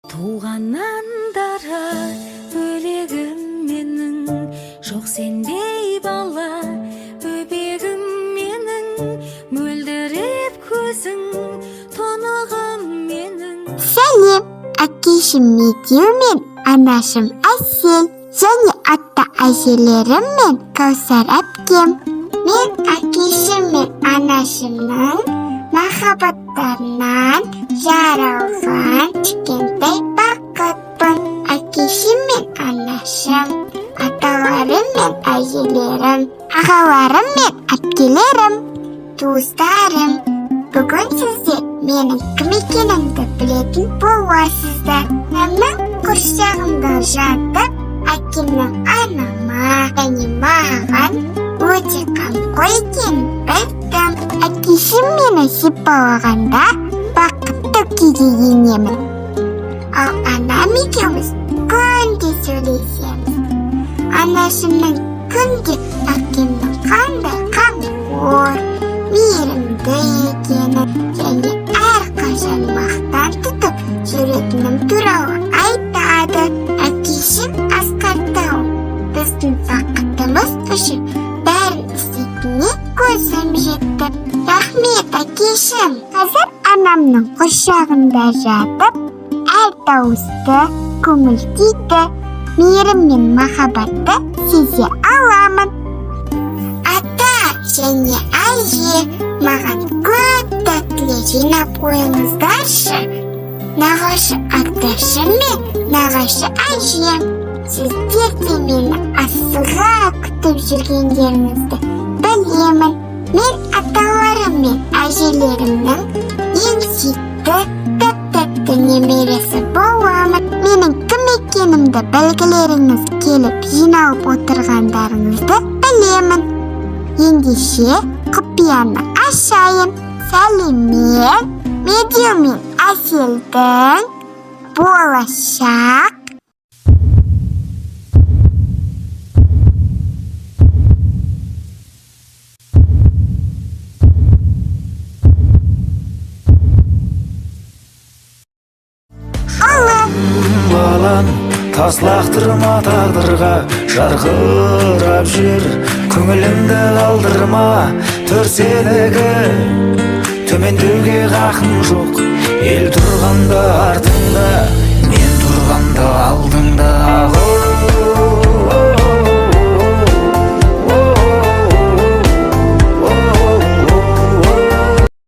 Туғаннан дара бөлегім менің, жоқ сендей бала бөбегім менің, мөлдіреп көзің тұнығым менің. Сәлем, әкешім Медеу мен анашым Әсел және атты әжелерім мен Кәусар әпкем. Мен әкешім мен анашымның махаббаттарынан жаралған кішкентай бақытпын. Әкешім мен анашым, аталарым мен әжелерім, ағаларым мен әпкелерім, туыстарым. Бүгін сіздер менің кім екенімді білетін боласыздар. Анамның құрсағында жатып, әкемнің анама және маған өте қамқор екенін білдім. Әкешім мені сипалағанда бақытты күйге енемін. Ал анам екеуміз күнде сөйлесеміз. Анашымның күнде әкемнің қандай қамқор, мейірімді екенін және әрқашан мақтан тұтып жүретінім туралы айтады. Әкешім асқар тау біздің бақытымыз үшін бәрін істейтініне көзім жетті. Рахмет, әкешім. Қазір анамның құшағында жатып, әр дауысты, көңіл күйді, мейірім мен махаббатты сезе аламын. Ата және әже, маған көп тәттілер жинап қойыңыздаршы. Нағашы аташым мен нағашы әжем, сіздер де мені асыға күтіп жүргендеріңізді білемін. Мен аталарым мен әжелерімнің ең сүйікті, тәп-тәтті немересі боламын. Менің кім екенімді білгілеріңіз келіп жиналып отырғандарыңызды білемін. Ендеше құпияны ашайын. Сәлеммен, Медеу мен Әселдің болашақ ұлы. Балам, тас лақтырма тағдырға, жарқырап жүр, көңіліңді қалдырма, төр сенікі, төмендеуге хақың жоқ. Ел тұрғанда артыңда, мен тұрғанда алдыңда.